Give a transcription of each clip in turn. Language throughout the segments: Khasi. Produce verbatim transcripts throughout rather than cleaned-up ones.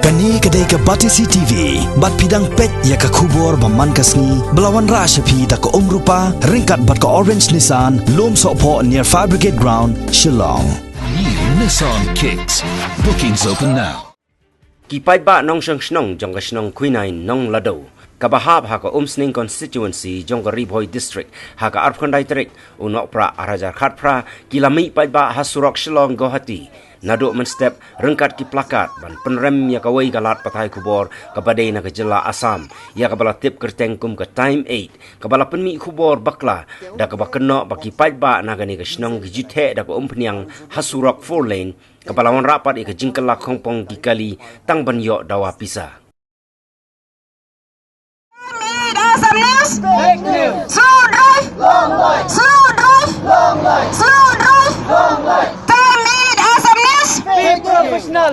Kane ka dei ka Batesi T V, bad phi dang peit ïa ka khubor ba man ka sngi, ba la wanrah sha phi da ka Umrupa, ryngkat bad ka Orange Nissan, Lumsohphoh near Fire Brigade Ground, Shillong. New Nissan Kicks. Bookings open now. Ki paidbah nongshong shnong jong ka shnong Quinine Nonglado, kaba hap ha ka Umsning constituency jong ka Ri Bhoi District, ha ka arphew khyndai tarik u Nohprah arhajar khatphra, ki la mih paidbah ha surok Shillong Guwahati naduh mynstep, ryngkat ki plakat ban pynrem ïa kawei ka lad pathai khubor kaba dei na ka jylla Assam, ïa kaba la tip kyrteng kum ka Time Eight, kaba la pynmih khubor bakla da kaba kynnoh ba ki paidbah na kane ka shnong ki ju theh da ka umphniang ha surok four lane, kaba la wanrah pat ïa ka jingkylla khongpong ki kali tang ban ïoh dawa pisa. Time Eight Assam News. Fake news. Slow drive. Long life. Slow drive. Long life. Slow drive. Long life. Time Eight Assam News. Be professional.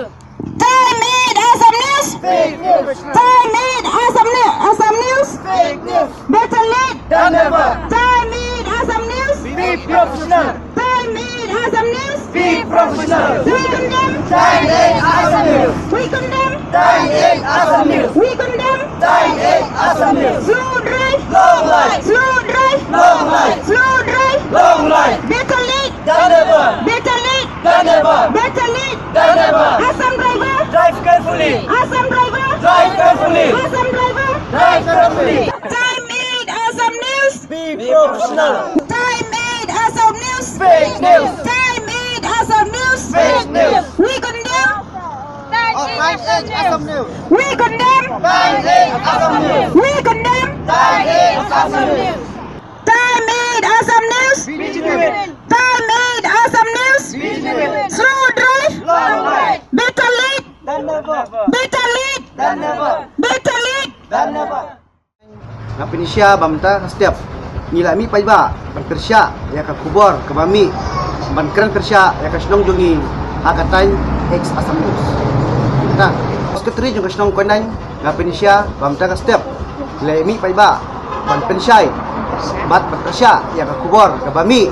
Time Eight Assam News. Fake news. Time Eight Assam News. Assam News. Fake news. Better late than never. Time Eight Assam News. Be professional. Time Eight Assam News. Be professional. We condemn. Time Eight Assam News. We condemn. Time Eight Assam News. We condemn. Time Eight Assam News. Slow drive. Long life. Slow drive. Long life. Slow drive. Long life. Better late than never. Better late than never. Better late than never. Assam driver, drive carefully. Assam driver, drive carefully. Assam driver, drive carefully. Time Eight Assam News. Be professional. Time Eight Assam News. Fake news. Time Eight Assam News. Fake news. We condemn. Time Eight Assam News. We condemn. Time Eight Assam News. We condemn. Time Eight Assam News. Time Eight Assam News. Be genuine. Time Eight Assam News. Be genuine. Slow drive. Long life. Better late than never. Better late than never. Better late than never. Nga pynshai ba mynta ka step ngi la mih paidbah ban pyrshah ïa ka khubor kaba mih ban kren pyrshah ïa ka shnong jong ngi ha ka Time Eight Assam News. Mynta Secretary jong ka shnong Quinine, nga pynshai ba mynta ka step ngi la mih paidbah ban pynshai bad ban pyrshah ïa ka khubor kaba mih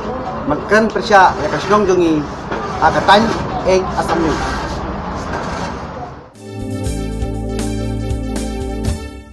ban kren pyrshah ïa ka shnong jong ngi ha ka Time Eight Assam News.